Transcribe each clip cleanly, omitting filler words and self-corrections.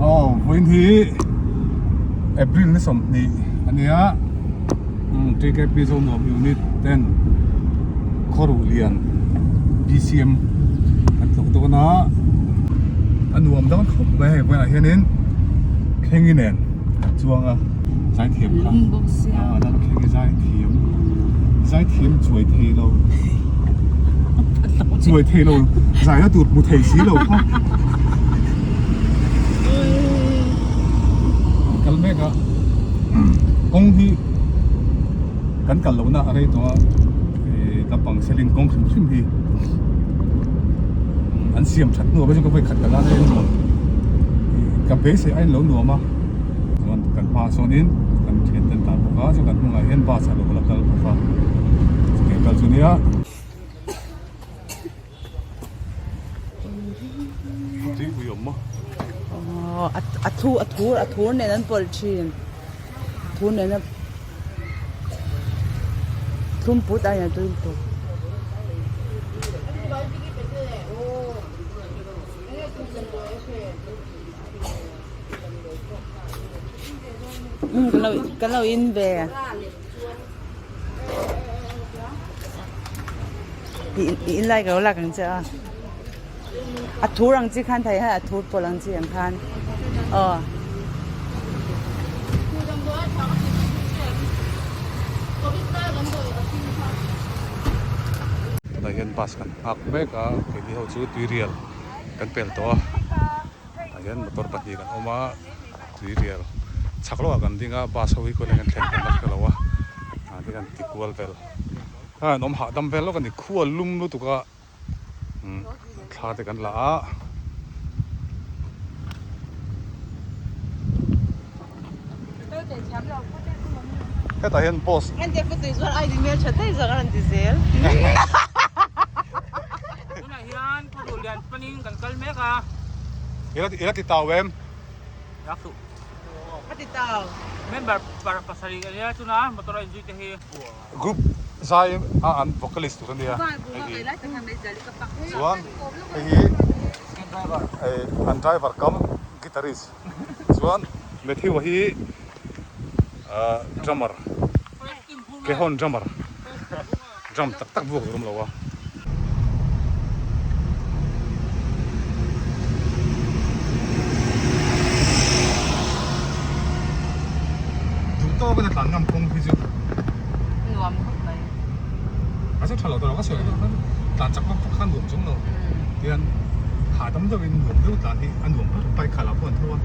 Aw vawiin hi April ni sawmhnih a nia TKP Zonuam Unit ten Khawruh Lian BCM an tlawh dawn a a nuam dawn khawp mai hei vawiinah hianin Thlengi nen an chuang a zaithiam kha a lal Thlengi zaithiam zaithiam chuai thei lo chuai thei lo zaina tur hmu thei si lo kha kal mek a kawng hi kan kal lohna a rei tawh a lampang selling kawng hrim hrim hi an siam that hnuah pawh chuan ka vawi khat ka la na nuam ka beisei a inlo nuam a chuan kan hmaah sawnin kan thian te an tlan bawk a chuan kan hnungah hian bus a lo la kal bawk a chutiang kal chu nia. Tuipui awm maw? Aw a thu a thur a thur nen an pawlh thin thur nena thlum put a nia tui lutuk. Umm kan lo in ve. I in lai ka lo lak ang che a a thur ang chi khan thei a thur pawlh ang chi ang khan aw. Tunah hian bus kan nghak mek a keini ho chu tuirial kan pel tawh a tah hian motor pahnih kan awm a tuirial chhak lawkah kan ding a bus ho hi kawleng an thlen kan la hre lo a ah te hian tikual vel. A an awm hahdam vel lawk a ni khua lum lutuk a thla te kan la a. Hetah hian boss Ila ti tau em? Group zai a an vocalist tur a nia hei hi chuan hei hi an driver kam guitarist chuan Matthew a hi ahh drummer kehawn drummer drum tak tak vuak tur a awm lo a. Duh tawk in a tlan ngam kawng hi chu nuam khawp mai. A chu tha lo tawh ka sawi loh khan tlan chak vak vak kha nuam chung lo tian hahdam deuhin nuam deuh tlan hi a nuam ber bike khalh ah pawh an tho a.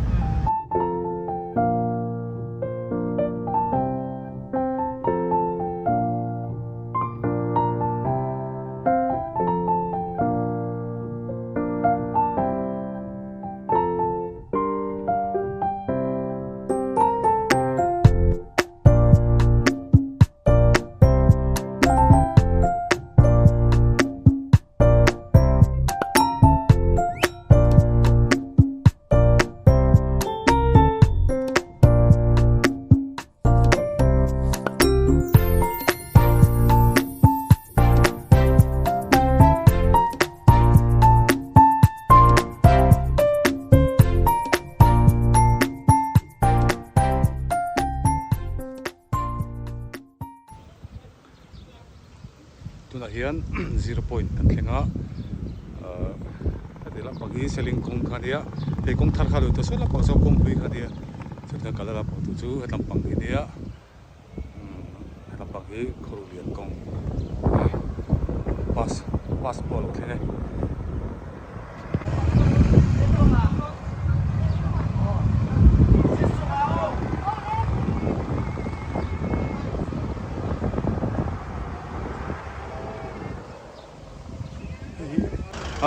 Tunah hian zero point kan thleng a ahh heti lampang hi seling kawng kha ania hei kawng thar kha lo ta sawi lampang saw kawng hlui kha ania chutia kal a la pawh tur chu hetlampang hi ania hetlampang hi khawruh lian kawng bus bus pawh a lo thleng e.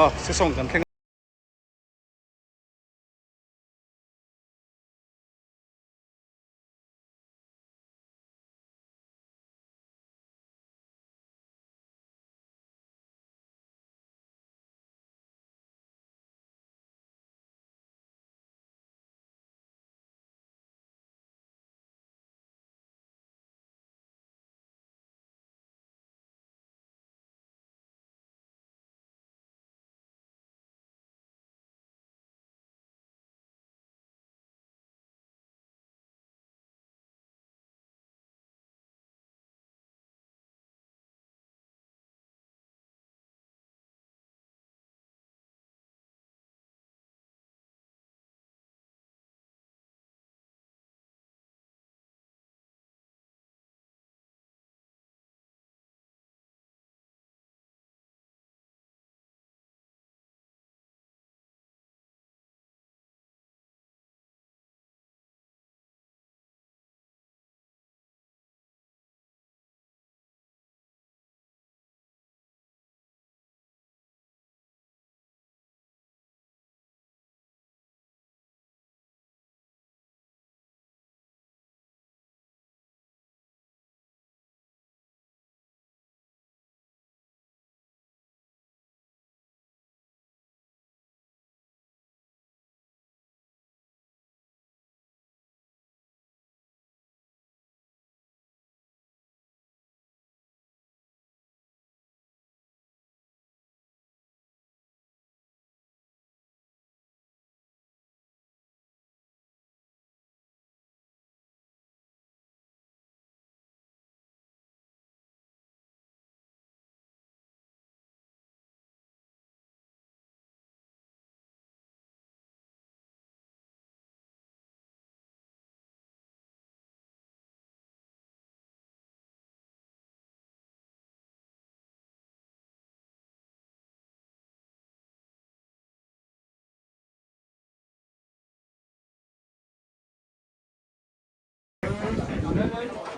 Ah sesawng kan thleng.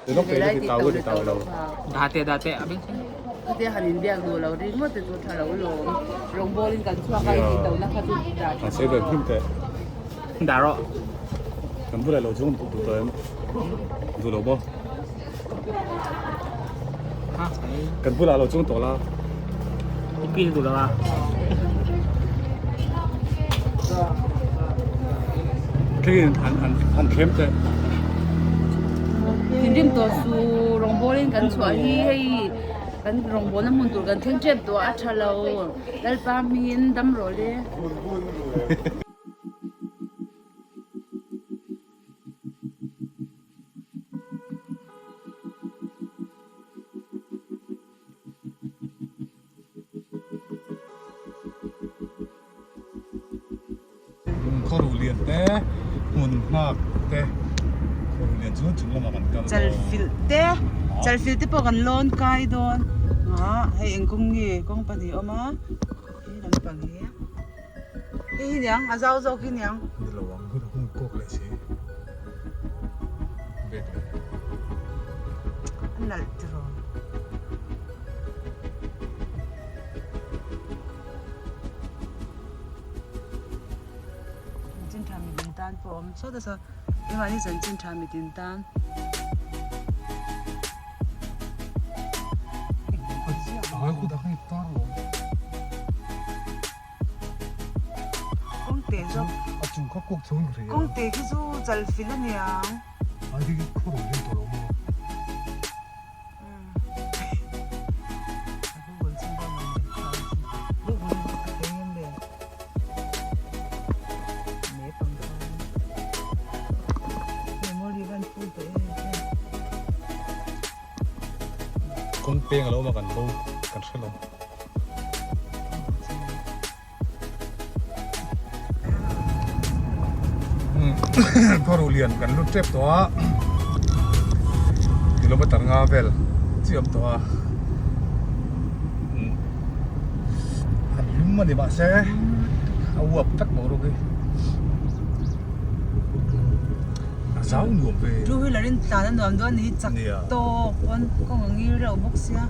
Lawk ti tau ti tau lo. Date date a beng thleng. Khatia han inbiak duh lo ringawt te chu tha lo lawm. Rawngbawlin kan chhuak a intih tauhna kha chu dah tha Han sawi ve hrim teh. Dah rawh. Kan bulah lo chuan duh tawh em? Duh lo maw? Ha? Kan bulah lo chuang tawh la. I pil duh lo a. Thlengin han han han thlem teh. Thinrim tawh su rawngbawlin kan chhuah hi hei kan rawngbawlna hmun tur kan thleng tep tawh a tha lo Lalpa hmingin dam rawh le. Khaw lian te hmun nghak te khaw lian chu chung lamah kan kal dawn. Chalfilh te chalfilh te pawh kan lawn kai dawn ah hei eng kawng nge kawng pahnih a awm a he lampang hi hei hi niang a zau zawk hi niang. Ni lo ang hun hun kawk leh si bag leh. A nalh tiraw. Chanchin tha mitin tan pawh a awm sawt a saw keimahni chanchin tha mitin tan. Kawngte zawk kawngte khi chu chalfilh a niang. Kawng peng a lo awm a kan bo kan hre lo. Khaw lian kan lut tep tawh a kilometer nga vel chi awm tawh a an lum a ni mahse a uap vek boruak hi a zau nuam ve Two wheeler in tlan a nuam dawn a ni hi chak tawk pawn kawng a ngir reuh bawk sia.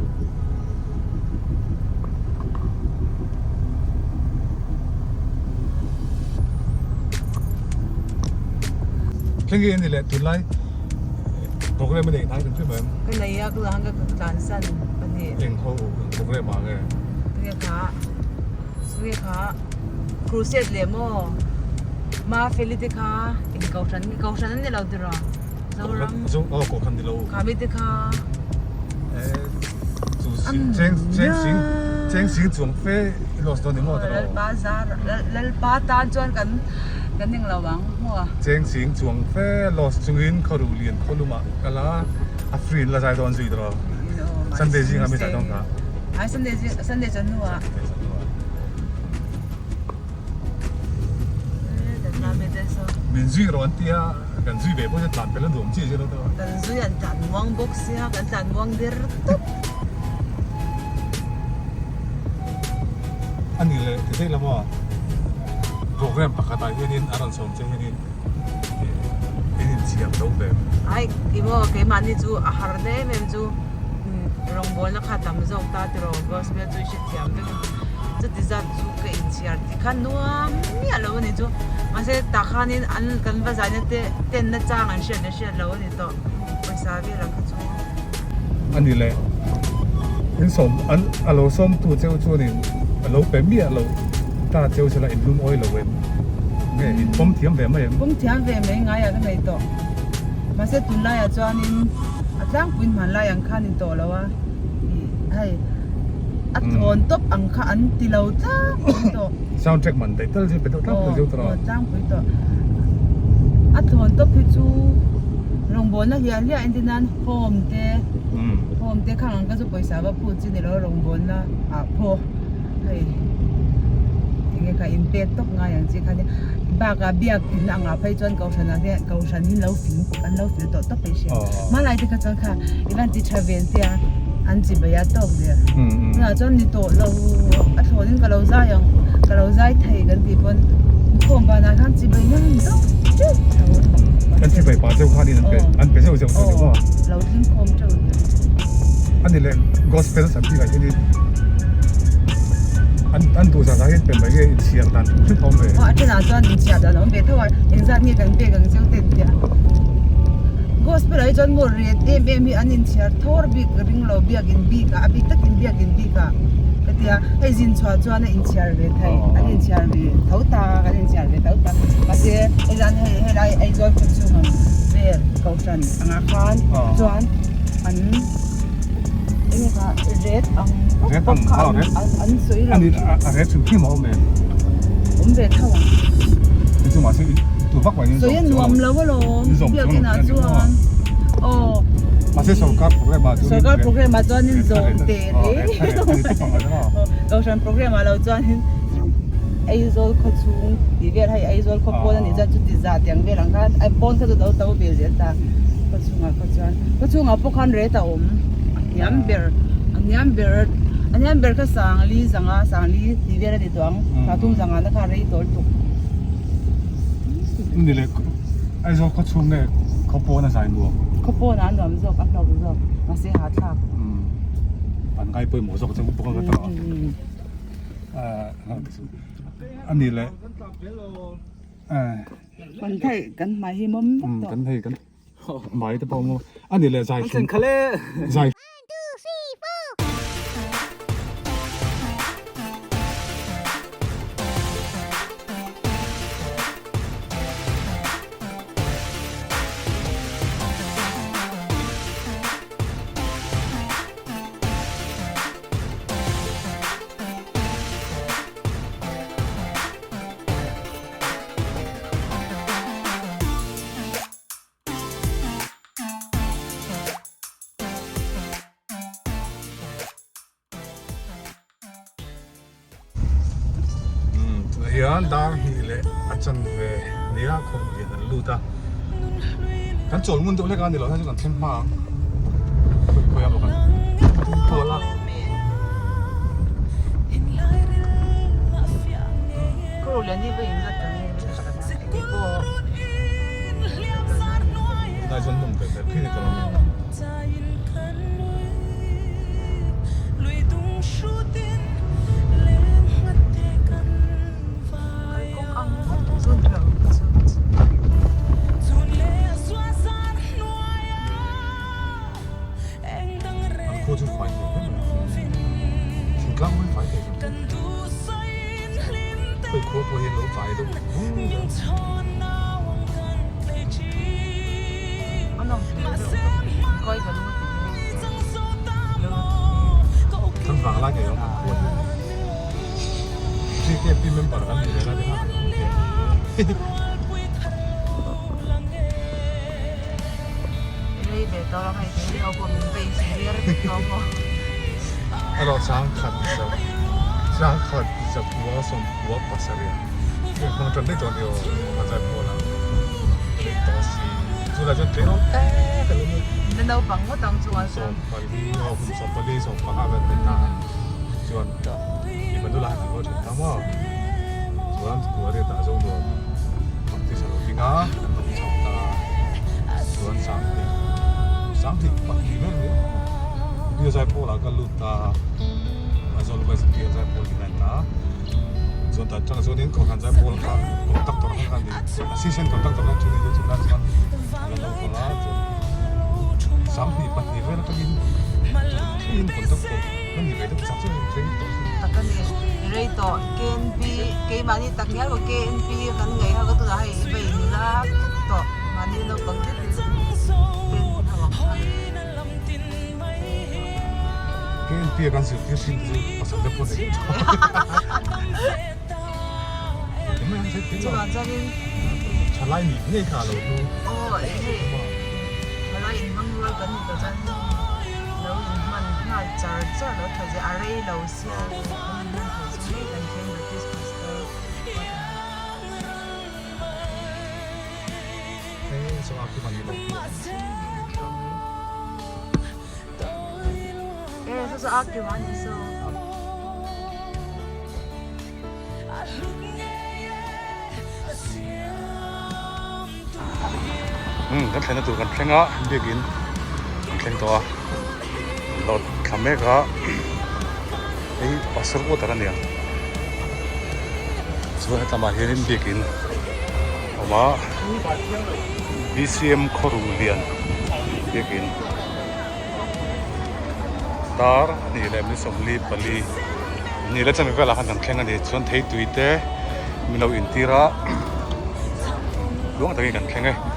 Thleng nge ni leh tunlai program a neih hnai kan hre mai em? Ka nei a ka hang ka tlan san pahnih. Eng ho program ah nge? Tunge kha tunge kha crusade leh maw Ma Feli te kha eng kohhran nge kohhran an ni lo tiraw Zoram Zo aw kohhran ni lo. Kha mi te kha. Chu cheng cheng sing cheng sing chuang fe i loss dawn ni maw ta lo. Lalpa zar Lalpa tan chuan kan kan eng lo ang maw. Cheng sing chuang fe loss chungin khaw ruh lian khaw lumah kal a a free in la zai dawn zui tawh. Sunday zingah mi zai dawn kha. Ai Sunday zing Sunday chawhnu ah. Sunday chawhnu ah. Min zui rawh an tia kan zui ve pawh hian tlan pel a nuam chiah chiah lo deuh a. Kan zui an tlan muang bawk sia kan tlan muang der tawp. A ni leh ti daih lama program pakhatah hianin a rawn sawm che hianin in inchhiar lo ve. Ai emaw keimahni chu a har hle em em chu rawngbawlna kha tam zawk ta tiraw gospel chu i hrethiam vek a chuti zat chu ka inchhiar ti kha nuam miah lo a ni chu mahse tah khanin an kan va zaina te ten na chang an hriat leh hriat lo a ni tawh pawisa vel ang kha chu. A ni leh in sawm an a lo sawm tu cheu chuanin a lo pe miah lo ta cheu sela in lum awi lo em nge in pawm thiam ve mai em? Pawm thiam ve mai ngaiah ka nei tawh mahse tunlaiah chuanin a tlangpuiin hmanlai ang khan in tawh lo a ih hei a thawn tawp ang kha an ti lo tlangpui tawh. Sound track man daih tal chu pe deuh tlangpui zeuh tawh a. Aw tlangpui tawh a thawn tawp hi chu rawngbawlna hliah hliah entir nan home te home te khang ang kha chu pawisa va phut chi ni lo rawngbawlna ah pawh hei enge kha inpek tawp ngai ang chi kha nia bakah biak in angah phei chuan kohhran ah hian kohhran hi lo fing an lo fil tawh tawp mai sia hmanlai te kha chuan kha i van ti tha vel tia an chi bai a tawk der tunah chuan ni tawh lo a thlawn in ka lo zai ang ka lo zai thei kan tih pawn inkhawm banah khan chi bai nan deuh deuh kan chi bai pah deuh. khanin an pe an pe zeuh zeuh chu ni maw? Lo tling khawm teuh ni. A ni leh gospel san bikah hianin an an duh zat ah hian pe mai nge inchhiar dan hrim hrim a awm ve. Aw a thenah chuan inchhiar dan a awm ve tho a, engzat nge kan pek ang zeuh te an tia. Gospel ah hi chuan maw ret em em hi an inchhiar thawr bik ring lo biakin bikah a bik takin biakin bikah ka tia hei zin chhuah chuan a inchhiar ve thei an inchhiar ve tho ta kan inchhiar ve tho ta mahse hei zan hei helai Aizawl khaw chhung ang vel kohhran angah khan chuan an enge kha ret ang ret ang kha an an sawi lo ani a ret hrim hrim a awm em awm ve tho ang chu mahse tu vak mai sawi a nuam lo alawm biakin ah chuan aw mahse sorkar program ah chuan sorkar program ah chuan in zawm teh reng kohhran program ah lo chuan in Aizawl khaw chhung tih vel hei Aizawl khaw pawn a nih chuan chuti zah tiang vel ang khan a pawn kha chu to to ve zel ta khaw chhungah khaw chuan khaw chhungah pawh khan rate a awm a hniam ber a hniam ber a hniam ber kha sangli zanga sangli tih vel a ni tawh ang thahthum zanga na kha rei tawl tuk. Ni leh Aizawl khaw chhung nge khaw pawn a zai nuam? Khaw pawn ah a nuam zawk a hlauh zawk mahse hahthlak. An ngai pawimawh zawk chu bawk a ka ta a ni leh Kan theih kan hmai hi mawm vek tawh. Kan hei kan hmai te pawh maw a ni leh zai hrim zai. Tunah hian dar hnih leh a chanve nia khawm lian an lut a kan chawl ngun deuh hlek a ni lo hian chu kan thleng hma ang khawi a maw kan tum kual a. Tunah chuan hmun ve hmel phir ka lo. An khua chu fai thei hle mai a, thingtlang mai fai thei kan hei khua pawh hi an lo fai deuh vung zel. Kan vang lai ngei awm an khua hi GKP member kan nih ve lai te kha kan awm thei. Erawh changkhat za changkhat zakua sawmkua pasarih a hmang tan daih tawh a ni aw a zai pawl a rei tawh si chu lai chuan tleirawl tek a lo ni sawmpali aw kum sawmpali sawmpanga vel a ni ta chuan mipa nula han an lo then ta maw chuan kua te tah zo nuam baptist a lo ding a kan awm chho ta chuan sanghnih sanghnih pahnih vel mai bial zai pawl ah ka lut ta Aizawl West bial zai pawl ni ta chuan tah tangah chuanin kohhran zai pawl kha conductor kha ka ni assistant conductor kha thin a ni chulai chuan a la naupang a chuan sanghnih pahnih vel atangin tun thlengin conductor ka ni ve deuh chak chu rei tawh si. Tak a ni rei tawh KNP keimahni tak hial maw KNP kan ngaih ho ka tunah hei i va inla tawh mahni naupang te ten KNP ho ang khan. KNP a kan zirtir thin te chu pasal te pawh nei tawh. Chuvang chuanin Thalai nih ngei kha a lo hlu. Aw hei thalai inhmang rual kan nih tawh chuan lo inhman nghal char char lo tha zia a rei lo sia kan inhman thei chu hei kan thleng Baptist Pastor Hei saw a khi ni lo. Eh saw saw a khi ni so. Umm kan thlenna tur kan thleng a biakin kan thleng tawh a dawt thla mek a hei pastor quarter a ni ang chuan hetlama hianin biakin a awm a B_C_M khawruh lian biakin dar a nih leh 44 ni leh chami velah khan kan thleng a ni chuan theitui te min lo intir a tluang takin kan thleng e.